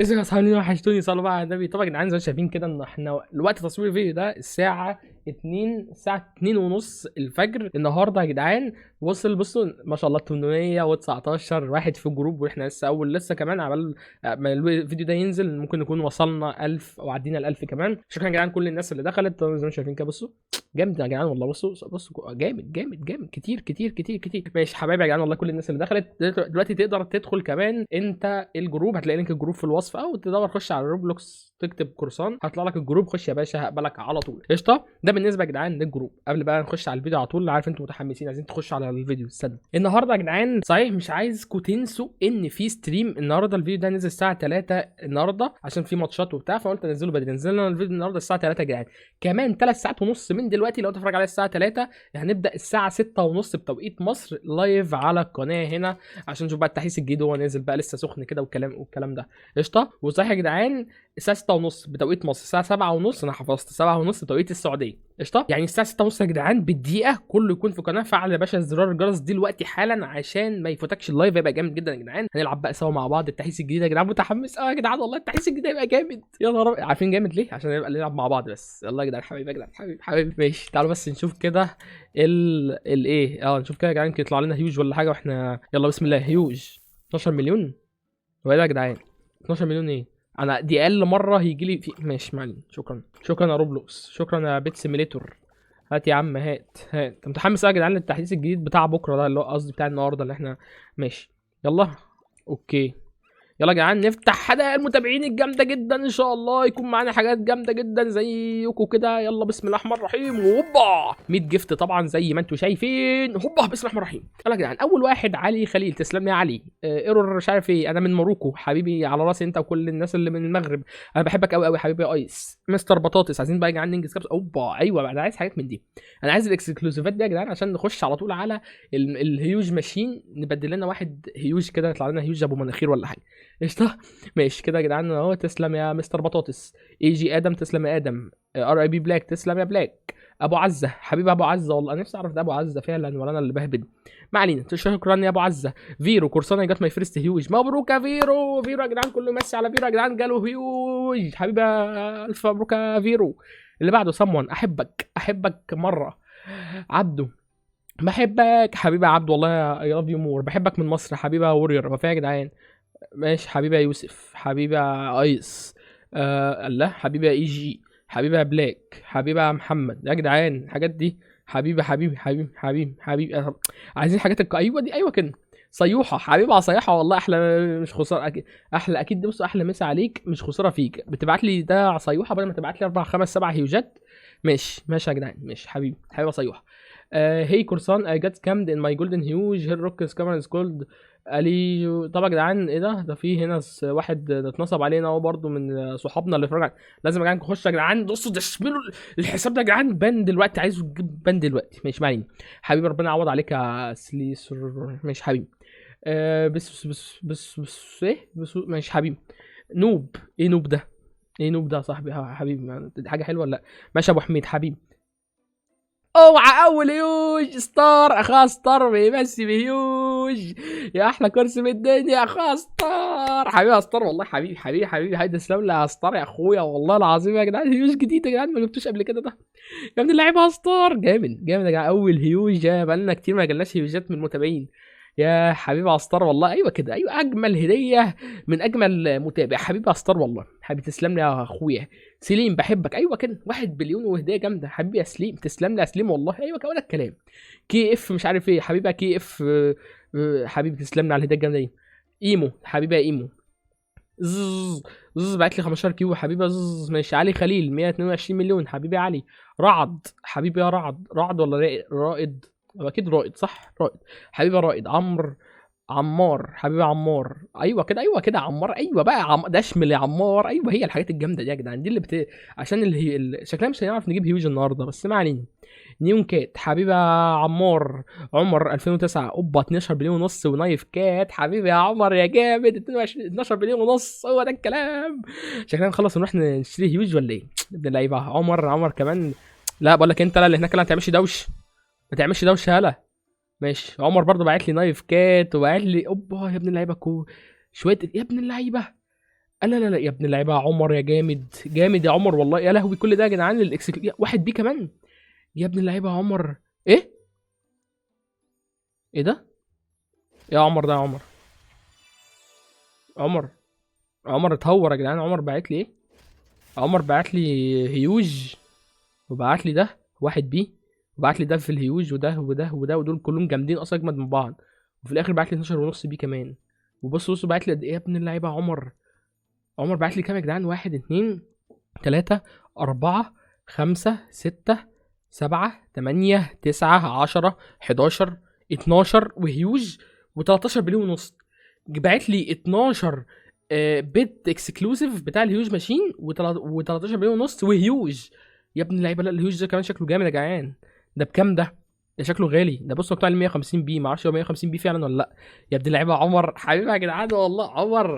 ازيك يا اصحابي؟ وحشتوني. صلوا بقى على النبي. طبعا يا جدعان زي ما شايفين كده ان احنا الوقت تصوير الفيديو ده الساعة 2، الساعة 2 ونص الفجر النهارده يا جدعان. وصل بصوا ما شاء الله 819 واحد في ال group، واحنا لسه اول، لسه كمان عبال ما الفيديو ده ينزل ممكن نكون وصلنا 1000 او عدينا ال 1000 كمان. شكرا يا جدعان كل الناس اللي دخلت. طبعا زي ما شايفين كده بصوا جامد يا جدعان والله. بصوا بصوا جامد جامد جامد كتير كتير كتير كتير. ماشي حبايبي يا جدعان والله كل الناس اللي دخلت. دلوقتي تقدر تدخل كمان انت ال group، هتلاقي link ال group في الوصف، او تدور خش على روبلوكس تكتب قرصان هيطلع لك ال group، خش يا باشا هقبلك على طول. قشطه. ده بالنسبة يا جدعان لل group. قبل بقى نخش على الفيديو على طول، عارف انتوا متحمسين عايزين تخشوا على الفيديو. استنى النهارده يا جدعان، صحيح مش عايزكم تنسوا ان في stream النهارده. الفيديو ده نزل الساعة 3 النهارده عشان في ماتشات وبتاع، فقلت انزله بدري. نزلنا الفيديو النهارده الساعة 3 يا جدعان، كمان 3 ساعات ونص من دلوقتي لو تتفرج عليه الساعة 3 هنبدا الساعة 6 ونص بتوقيت مصر live على القناة هنا، عشان نشوف بقى التحديث الجديد وهو نازل بقى لسه سخن كده والكلام ده. قشطه. وصحيح يا جدعان الساعة 6 ونص بتوقيت مصر، الساعة 7 ونص انا حفظت 7 ونص بتوقيت السعودية. قشطه. يعني الساعة 6 ونص يا جدعان بالدقيقة كله يكون في القناة. فعل يا باشا زرار الجرس دلوقتي حالا عشان ما يفوتكش ال live، هيبقى جامد جدا يا جدعان. هنلعب بقى سوا مع بعض التحديث الجديد يا جدعان. متحمس قوي يا جدعان والله، التحديث الجديد هيبقى جامد يا نهار أبيض. عارفين جامد ليه؟ عشان نبقى نلعب مع بعض بس. يلا يا جدعان حبيبي يا جدعان حبيبي حبيبي. ماشي تعالوا بس نشوف كده الايه، نشوف كده يا جدعان يمكن يطلع لنا huge ولا حاجة واحنا يلا بسم الله. huge 12 مليون. هو ايه ده يا جدعان؟ 12 مليون ايه؟ انا دي اقل مرة هيجي لي في. ماشي ما علينا. شكرا شكرا يا روبلوكس، شكرا يا Pet Simulator. هات يا عم هات هات. انت متحمس قوي يا جدعان للتحديث الجديد بتاع بكره ده، اللي هو قصدي بتاع النهارده اللي احنا ماشي. يلا okay يلا يا جدعان نفتح هدايا المتابعين الجامدة جدا، ان شاء الله يكون معانا حاجات جامدة جدا زيكم كده. يلا بسم الله الرحمن الرحيم. هوبا 100 gift طبعا زي ما انتم شايفين. هوبا بسم الله الرحمن الرحيم. يلا يا جدعان اول واحد علي خليل، تسلم يا علي. Error مش عارف ايه، انا من موروكو حبيبي، على راسي انت وكل الناس اللي من المغرب، انا بحبك قوي قوي حبيبي يا ايس. مستر بطاطس، عايزين بقى يا جدعان ننجز كابس. اوبا ايوه بقى انا عايز حاجات من دي، انا عايز ال exclusive ات دي يا جدعان عشان نخش على طول على ال huge machine، نبدل لنا واحد huge كده، يطلع لنا huge ابو مناخير ولا حاجة. قشطه ماشي كده يا جدعان اهو. تسلم يا مستر بطاطس. اي جي ادم، تسلم يا ادم. RIP بلاك، تسلم يا بلاك. ابو عزه، حبيبي ابو عزه، والله انا نفسي اعرف ده ابو عزه فعلا ولا انا اللي بهبد. ما علينا، شكرا يا ابو عزه. فيرو كورسانا got my first huge، مبروك يا فيرو. فيرو يا جدعان كله يمسي على فيرو يا جدعان، جاله huge حبيبي، الف مبروك يا فيرو. اللي بعده سمون، احبك احبك مرة. عبده، بحبك حبيبي يا عبد والله، I love you more، بحبك من مصر حبيبي يا warrior. ما فيها يا جدعان. ماشي حبيبي يا يوسف، حبيبي يا ايس، الله، حبيبي يا اي جي، حبيبي يا بلاك، حبيبي يا محمد يا جدعان. الحاجات دي حبيبي حبيبي حبيبي حبيبي حبيبي. عايزين حاجات ايوه دي، ايوه كده. صيوحه حبيبي على صيحة والله، احلى مش خسارة اكيد، احلى اكيد. بص احلى مسا عليك مش خسارة فيك، بتبعت لي ده على صيوحه بدل ما تبعت لي 4 5 7 huge ات. ماشي ماشي يا جدعان ماشي حبيبي حبيبي صيوحه. Hey كورسان، I got scammed in my golden huge here rock scammer is called الي. طب يا جدعان ايه ده؟ ده في هنا واحد اتنصب علينا اهو برده من صحابنا اللي اتفرج. لازم يا جدعان نخش يا جدعان، بصوا ده شملوا الحساب ده يا جدعان، ban دلوقتي، عايزه تجيب ban دلوقتي. ماشي ما علينا حبيبي، ربنا يعوض عليك يا سليسر. ماشي حبيبي. بس بس بس بس ايه بس ماشي حبيبي. noob، ايه noob ده؟ ايه noob ده يا صاحبي؟ حبيبي دي حاجة حلوة ولا لا؟ ماشي يا ابو حميد حبيبي. اوعى اول huge star، اخويا ستار بيمسي ب huge، يا احلى كرسي في الدنيا يا اخويا ستار حبيبي يا ستار والله، حبيبي حبيبي حبيبي حبيبي، تسلم لي يا ستار يا اخويا والله العظيم يا جدعان. huge جديد يا جدعان ما جبتوش قبل كده ده يا ابن اللعيبة يا ستار، جامد جامد يا جدعان. اول huge، بقالنا كتير ما جالناش huge ات من المتابعين يا حبيبي يا ستار والله. ايوه كده، ايوه اجمل هديه من اجمل متابع حبيبي يا ستار والله، حبيبي تسلم لي يا اخويا. سليم بحبك، ايوه كده 1 بليون وهديه جامدة حبيبي يا سليم، تسلم لي يا سليم والله، ايوه كده ولا الكلام. KF مش عارف ايه حبيبي يا KF، حبيبي تسلم لي على الهدية الجامدة دي. ايمو حبيبي يا ايمو، زز زز بعت لي 15 Q حبيبي زز. ماشي. علي خليل 122 مليون حبيبي علي. رعد حبيبي يا رعد، رعد ولا رائد؟ اكيد رائد صح، رائد حبيبي يا رائد. عمرو عمار حبيبي عمار، ايوه كده ايوه كده عمار، ايوه بقى ده اشمل يا عمار، ايوه هي الحاجات الجامدة دي يا جدعان، دي اللي عشان اللي هي شكلها مش هنعرف نجيب huge النهارده بس ما علينا. نيون كات حبيبي يا عمار. عمر 2009 اوبا 12 بليون ونص. ونايف كات حبيبي يا عمر يا جامد، 22 12 بليون ونص، هو ده الكلام. شكلنا نخلص ونروح نشتري huge ولا ايه؟ ابن اللعيبة عمر، عمر كمان. لا بقول لك انت، لا اللي هناك لا ما تعملش دوش، ما تعملش دوشه يالا. ماشي. عمر برضو بعت لي نايف كات وبعت لي اوبا يا ابن اللعيبة كو شوية يا ابن اللعيبة. لا لا لا يا ابن اللعيبة يا عمر، يا جامد جامد يا عمر والله. يا لهوي كل ده يا جدعان واحد B كمان يا ابن اللعيبة يا عمر. ايه ايه ده يا عمر؟ ده يا عمر، عمر عمر اتهور يا جدعان. عمر بعت لي ايه؟ عمر بعت لي huge، وبعت لي ده واحد B، وبعت لي ده في ال huge، وده وده وده، ودول كلهم جامدين اصلا اجمد من بعض. وفي الاخر بعت لي 12 ونص B كمان. وبص بص بعت لي قد ايه يا ابن اللعيبة يا عمر. عمر بعت لي كام يا جدعان؟ 1 2 3 4 5 6 7 8 9 10 11 12 و huge و13 blue ونص. بعت لي 12 pet exclusive بتاع ال huge machine و13 blue ونص و huge يا ابن اللعيبه. لا ال huge ده كمان شكله جامد يا جدعان. ده بكام ده؟ ده شكله غالي ده. بص مكتوب عليه 150 B، ما اعرفش هو 150 B فعلا ولا لا. يا ابن اللعيبة عمر حبيبي يا جدعان والله.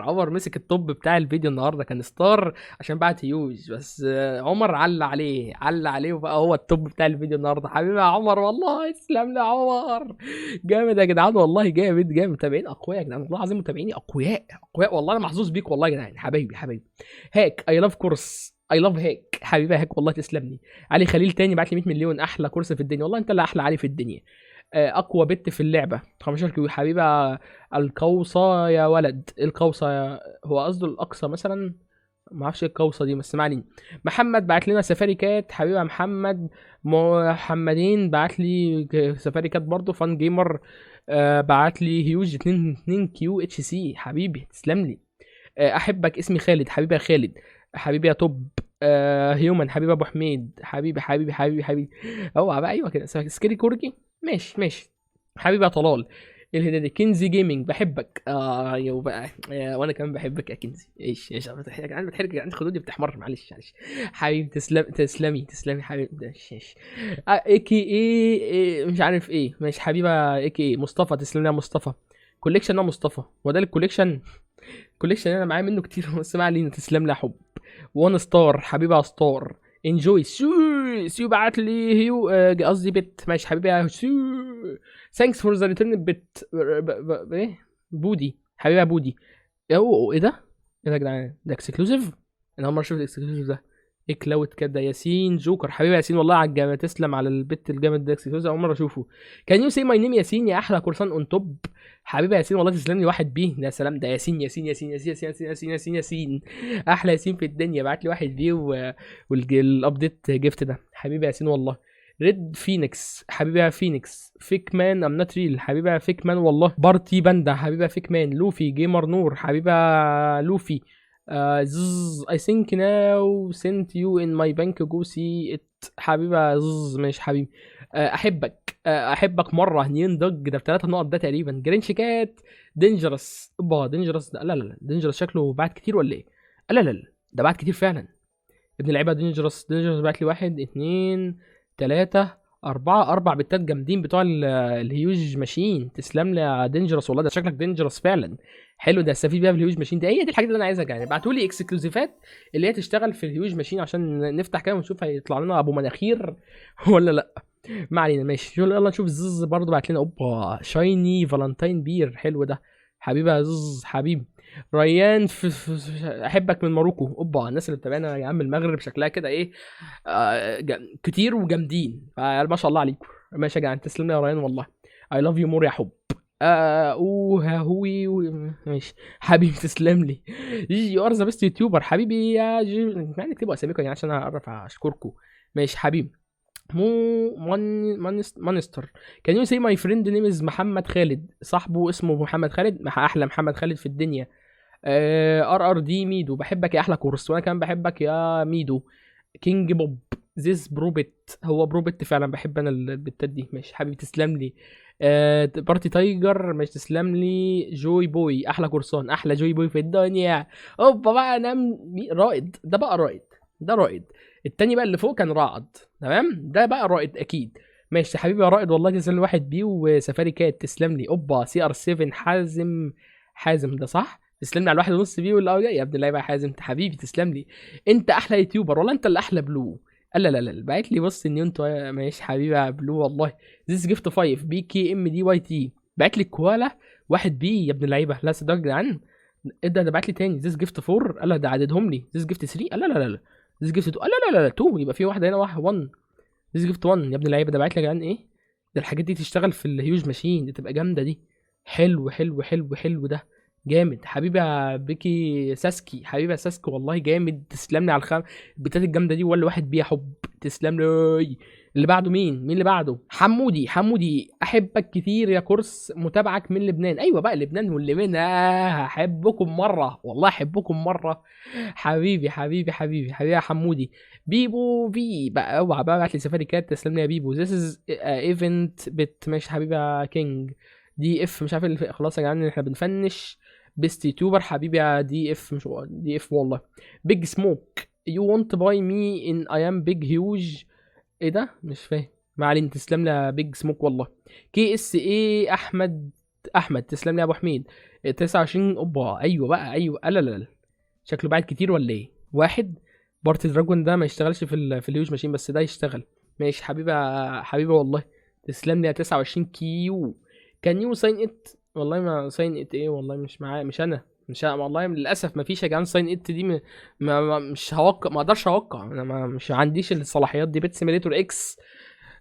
عمر مسك ال top بتاع الفيديو النهارده، كان ستار عشان بعت huge، بس عمر على عليه، على عليه وبقى هو ال top بتاع الفيديو النهارده. حبيبي يا عمر والله، تسلم لي يا عمر. جامد يا جدعان والله، جامد جامد. متابعين اقوياء يا جدعان والله العظيم، متابعيني اقوياء اقوياء والله. انا محظوظ بيك والله يا جدعان، حبايبي حبايبي. هاك I love course، I love هاك حبيبي هاك والله تسلمني. علي خليل تاني بعت لي 100 مليون، احلى course في الدنيا والله، انت اللي احلى علي في الدنيا. اقوى pet في اللعبة 15 Q حبيبه. القوصه يا ولد، القوصه يا... هو قصده الاقصى مثلا، ما اعرفش ايه القوصه دي بس ما علينا. محمد بعت لنا safari cat، حبيبه محمد. محمدين بعت لي safari cat برضه. فان جيمر بعت لي huge 2 2 Q HC، حبيبي تسلم لي. احبك اسمي خالد، حبيبي يا خالد، حبيبي يا top. هيومن حبيبي ابو حميد، حبيبي حبيبي حبيبي حبيبي. اوعى بقى، ايوه كده. سكري كورجي ماشي ماشي. حبيبي يا طلال الهدايا. كنزي جيمنج بحبك. ايوه بقى، وانا كمان بحبك يا كنزي. ايش ايش يا جدعان، بتحرج يا جدعان، خدودي بتحمر، معلش معلش حبيبي. تسلم تسلمي تسلمي حبيبي. ماشي ماشي. اي كي اي مش عارف ايه، ماشي حبيبه. اي كي اي مصطفى، تسلم لي يا مصطفى. collection يا مصطفى، هو ده ال collection؟ collection انا معايا منه كتير بس ما علينا. تسلم لي يا حب. وان ستار حبيبي يا ستار. انجوي سو سيو بعت لي هيو، قصدي pet، ماشي حبيبي يا سو. thanks for the return pet. ايه بودي، حبيبي يا بودي. اوه ايه ده؟ ايه ده يا جدعان؟ ده exclusive؟ انا اول مرة اشوف ال exclusive ده. ايه كلاود كده؟ ياسين جوكر حبيبي ياسين والله على الجامد، تسلم على ال pet الجامد ده، exclusive اول مرة اشوفه. can you say my name ياسين يا احلى قرصان on top. حبيبي ياسين والله تسلم لي. واحد B، يا سلام. ده ياسين ياسين ياسين ياسين ياسين ياسين ياسين ياسين، احلى ياسين في الدنيا. بعت لي واحد B وال update gift ده، حبيبي ياسين والله. ريد فينيكس حبيبي يا فينيكس. fake man I'm not real، حبيبي يا fake man والله. بارتي باندا حبيبي يا fake man. لوفي جيمر نور حبيبي يا لوفي. زز I think now sent you in my bank go see it، حبيبي يا زز ماشي حبيبي. احبك، احبك مرة. نيون دوج ده بثلاث نقط ده تقريبا. جرينش كات دينجرس، اوبا دينجرس ده، لا لا لا دينجرس شكله بعت كتير ولا ايه؟ لا لا لا ده بعت كتير فعلا ابن اللعيبة. دينجرس دينجرس بعت لي 1 2 3 4 4 بتات جامدين بتوع ال huge machine. تسلم لي يا دينجرس والله، ده شكلك dangerous فعلا. حلو ده، استفيد بيها في ال huge machine. ده هي دي الحاجات اللي انا عايزها يعني. ابعتوا لي exclusive ات اللي هي تشتغل في ال huge machine عشان نفتح كده ونشوف هيطلع لنا ابو مناخير ولا لا. ما علينا ماشي. يلا نشوف زز برضه بعت لنا. اوبا shiny valentine bear، حلو ده حبيبي يا زز حبيبي. ريان في احبك من ماروكو. اوبا الناس اللي بتابعنا يا عم المغرب شكلها كده ايه، كتير وجامدين، فما شاء الله عليكم. ماشي يا جدعان تسلم يا ريان والله. I love you more يا حب. اوه هوي ماشي حبيبي تسلم لي. you are the best YouTuber حبيبي يا جي. يعني اكتبوا اساميكم يعني عشان اعرف اشكركم. ماشي حبيبي. مو من مانستر can you say my friend name is محمد خالد، صاحبه اسمه محمد خالد، احلى محمد خالد في الدنيا. ار ار دي ميدو بحبك يا احلى course، وانا كمان بحبك يا ميدو. كينج بوب this pro pet، هو pro pet فعلا، بحب انا البتات دي. ماشي حبيبي تسلم لي. بارتي تايجر ماشي تسلم لي. جوي بوي احلى قرصان، احلى جوي بوي في الدنيا. اوبا بقى نام رائد، ده بقى رائد، ده رائد. التاني بقى اللي فوق كان رعد، تمام، ده بقى رائد اكيد. ماشي حبيبي يا رائد والله تسلم لي. واحد B و safari cat تسلم لي. اوبا CR 7 حازم، حازم ده صح، تسلم لي على الواحد ونص B ولا يا ابن اللعيبة يا حازم انت حبيبي تسلم لي، انت احلى YouTuber والله، انت اللي احلى بلو. لا لا لا بعت لي بص ان انت ماشي حبيبي يا بلو والله. this gift 5 بي كي ام دي واي تي بعت لي كوالا واحد B يا ابن اللعيبة. لا صدق يا جدعان ايه ده؟ ده بعت لي تاني this gift 4. قال لا ده عددهم لي. this gift 3. قال لا لا لا لا، this gift 2. قال لا لا لا 2، يبقى في واحدة هنا، واحد 1. this gift 1. يا ابن اللعيبه، ده بعت لي يا جدعان ايه ده؟ الحاجات دي تشتغل في ال huge machine، دي تبقى جامدة دي. حلو حلو حلو حلو، ده جامد. حبيبي يا بيكي ساسكي، حبيبي يا ساسكي والله جامد. تسلم لي على الخام البتات الجامدة دي، ولا واحد بيها حب. تسلم لي. اللي بعده مين؟ مين اللي بعده؟ حمودي. حمودي احبك كتير يا كورس، متابعك من لبنان. ايوه بقى لبنان واللي منها، احبكم مرة والله، احبكم مرة. حبيبي حبيبي حبيبي حبيبي يا حمودي. بيبو في بقى، اوعى بقى، بعت لي سفاري cat. تسلم لي يا بيبو. this is event bit. ماشي حبيبي يا كينج دي اف، مش عارف اللي. خلاص يا جدعان احنا بنفنش. best YouTuber حبيبي يا دي اف، مش دي اف والله. big smoke you want buy me in I am big huge. ايه ده؟ مش فاهم، ما علينا. تسلم لي يا big smoke والله. كي اس اي احمد، احمد تسلم لي يا ابو حميد. 29. اوبا ايوه بقى، ايوه. لا لا لا، شكله بعد كتير ولا ايه؟ واحد party dragon ده ما يشتغلش في ال huge machine، بس ده يشتغل. ماشي حبيبي حبيبي والله، تسلم لي يا 29 كيو. can you sign it؟ والله ما sign it ايه والله، مش معايا، مش انا، مش أنا. والله للاسف ما فيش يا جدعان sign it دي. ما ما مش هوقع، ما اقدرش اوقع انا، ما مش عنديش الصلاحيات دي. Pet Simulator X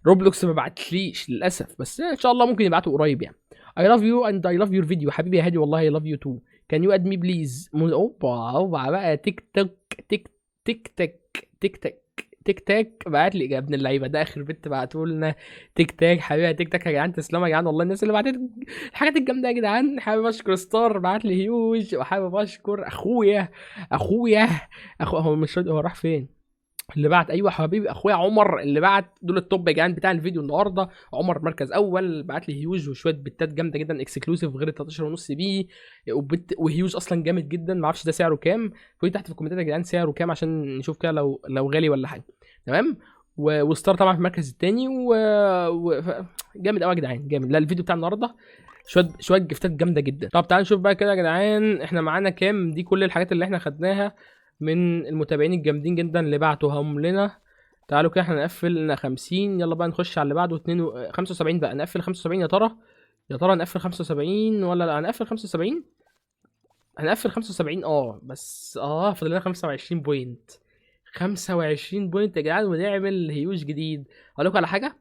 Roblox ما بعتليش للاسف، بس ان شاء الله ممكن يبعتوا قريب يعني. I love you and I love your video. حبيبي يا هادي والله I love you too. can you add me please؟ اوبا اوبا بقى، تيك توك تيك تيك تك تيك تك تيك تاك بعت لي. يا ابن اللعيبه، ده اخر bit بعته لنا تيك تاك. حبيبي يا تيك تاك يا جدعان، تسلموا يا جدعان والله الناس اللي بعتت الحاجات الجامدة يا جدعان. حابب اشكر ستار بعت لي هيوج، وحابب اشكر اخويا اخويا اخو هو مش راضي، هو راح فين اللي بعت؟ ايوه حبيبي اخويا عمر اللي بعت. دول ال top يا جدعان بتاع الفيديو النهارده. عمر مركز اول، بعت لي huge وشوية بتات جامدة جدا exclusive غير 13 ونص P و bit و huge اصلا جامد جدا. ما اعرفش ده سعره كام، قولي تحت في الكومنتات يا جدعان سعره كام عشان نشوف كده لو غالي ولا حاجه. تمام. وستار طبعا في المركز الثاني جامد قوي يا جدعان، جامد. لا الفيديو بتاع النهارده شوية شوية جفتات جامدة جدا. طب تعالوا نشوف بقى كده يا جدعان احنا معانا كام. دي كل الحاجات اللي احنا خدناها من المتابعين الجامدين جدا اللي بعتوهم لنا. تعالوا كده احنا نقفل لنا 50. يلا بقى نخش على اللي بعده. 2 75 بقى، نقفل 75. يا ترى يا ترى نقفل 75 ولا لا؟ هنقفل 75، هنقفل 75. بس فاضل لنا 25 point، 25 point يا جدعان ونعمل هيوج جديد. اقول لكم على حاجة،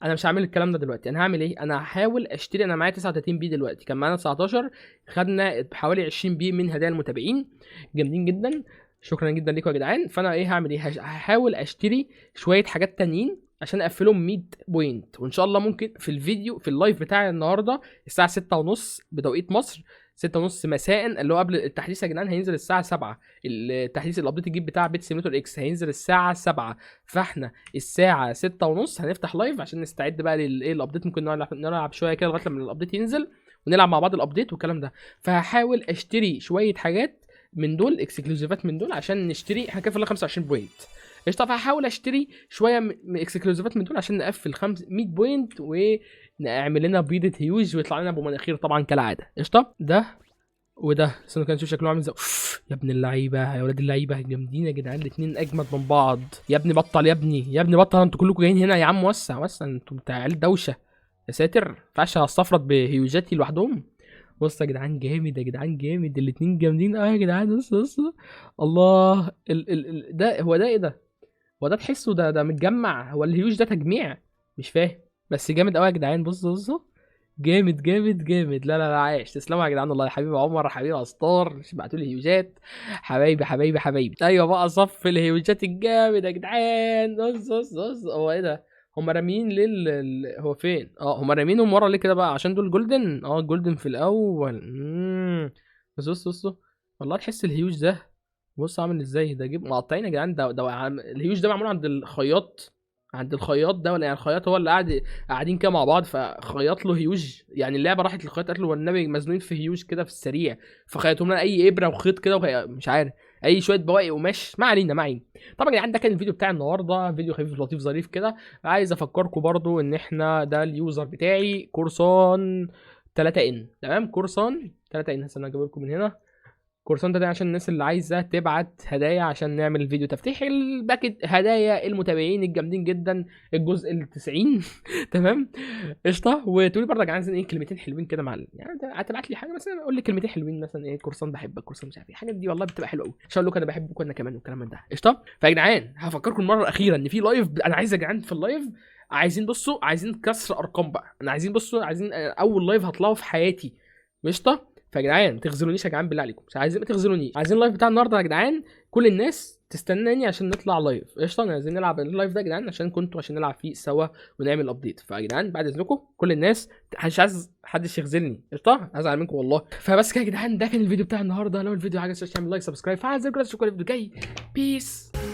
انا مش هعمل الكلام ده دلوقتي. انا هعمل ايه؟ انا هحاول اشتري. انا معايا 39 P دلوقتي، كان معانا 19، خدنا حوالي 20 P من هدايا المتابعين جامدين جدا، شكرا جدا لكم يا جدعان. فانا ايه هعمل ايه؟ هحاول اشتري شوية حاجات تانيين عشان اقفلهم 100 point، وان شاء الله ممكن في الفيديو في ال live بتاع النهارده الساعة 6:30 بتوقيت مصر، 6:30 مساء اللي هو قبل التحديث يا جدعان، هينزل الساعة 7 التحديث ال update الجديد بتاع Pet Simulator X هينزل الساعة 7. فاحنا الساعة 6:30 هنفتح live عشان نستعد بقى للايه ال update. ممكن نلعب شوية كده لغاية لما ال update ينزل ونلعب مع بعض ال update والكلام ده. فهحاول اشتري شوية حاجات من دول، exclusive ات من دول، عشان نشتري. احنا كده فاضل 25 point قشطه. فهحاول اشتري شوية من exclusive ات من دول عشان نقفل 100 point ونعمل لنا بيضة هيوج ويطلع لنا ابو مناخير طبعا كالعادة قشطه. ده وده استنوا كده نشوف شكله عامل ازاي. يا ابن اللعيبة يا ولاد اللعيبة جامدين يا جدعان، الاثنين اجمد من بعض. يا ابني بطل يا ابني، يا ابني بطل، انتوا كلكم جايين هنا يا عم. وسع وسع، انتوا بتاع عيال دوشه يا ساتر، ما ينفعش استفرد بهيوجاتي لوحدهم. بص يا جدعان جامد يا جدعان جامد، الاتنين جامدين قوي يا جدعان. بص بص الله، ال ال ال ده هو ده ايه ده؟ هو ده تحسه ده متجمع، هو الهيوج ده تجميع مش فاهم، بس جامد قوي يا جدعان. بص بص جامد جامد جامد. لا لا لا عايش، تسلموا يا جدعان والله. يا حبيبي عمر، حبيبي استار، بعتوا لي هيوجات حبايبي حبايبي حبايبي. ايوه بقى صف الهيوجات الجامد يا جدعان. بص بص بص هو ايه ده؟ هم راميين ليه هو فين؟ هم رامينهم ورا ليه كده بقى؟ عشان دول golden. Golden في الاول. بس بص بص والله تحس الهيوج ده بص عامل ازاي ده، جيب مقطعين يا جدعان. ده الهيوج ده معمول عند الخياط، عند الخياط ده ولا يعني الخياط هو اللي قاعد، قاعدين كده مع بعض فخيط له هيوج يعني. اللعبة راحت للخياط قالت له والنبي مزنوقين في هيوج كده في السريع، فخيطهم لنا اي ابره وخيط كده مش عارف اي شوية بواقي قماش. ما علينا ما علينا. طبعا يا جدعان ده كان الفيديو بتاع النهارده، فيديو خفيف لطيف ظريف كده. عايز افكركم برضو ان احنا ده ال user بتاعي كورسان 3 N، تمام؟ كورسان 3 N، هستنى اجيب لكم من هنا. كورسان ده عشان الناس اللي عايزه تبعت هدايا عشان نعمل فيديو تفتيح ال packet هدايا المتابعين الجامدين جدا، الجزء ال 90. تمام، قشطه. وتقولي برضه يا جدعان عايزين ايه، كلمتين حلوين كده مع يعني هتبعت لي حاجة مثلا، قول لي كلمتين حلوين مثلا، ايه كورسان بحبك، كورسان مش عارف ايه، الحاجات دي والله بتبقى حلوة قوي، عشان اقول لكم انا بحبكم انا كمان والكلام من ده. قشطه. فيا جدعان هفكركم المرة الاخيرة ان في live، انا عايز يا جدعان في ال live، عايزين بصوا، عايزين كسر ارقام بقى، انا عايزين بصوا، عايزين اول live هطلعه في حياتي. قشطه. فيا جدعان ما تخذلونيش يا جدعان بالله عليكم، مش عايزين ما تخذلونيش، عايزين ال live بتاع النهارده يا جدعان، كل الناس تستناني عشان نطلع live. قشطه. انا عايزين نلعب ال live ده يا جدعان عشان كنتوا عشان نلعب فيه سوا ونعمل update. فيا جدعان بعد اذنكم كل الناس، مش عايز حدش يخذلني. قشطه، هزعل منكم والله. فبس كده يا جدعان، ده كان الفيديو بتاع النهارده. لو الفيديو عجبك اعمل like، subscribe، فعل زر الجرس، اشوفكم الفيديو الجاي. peace.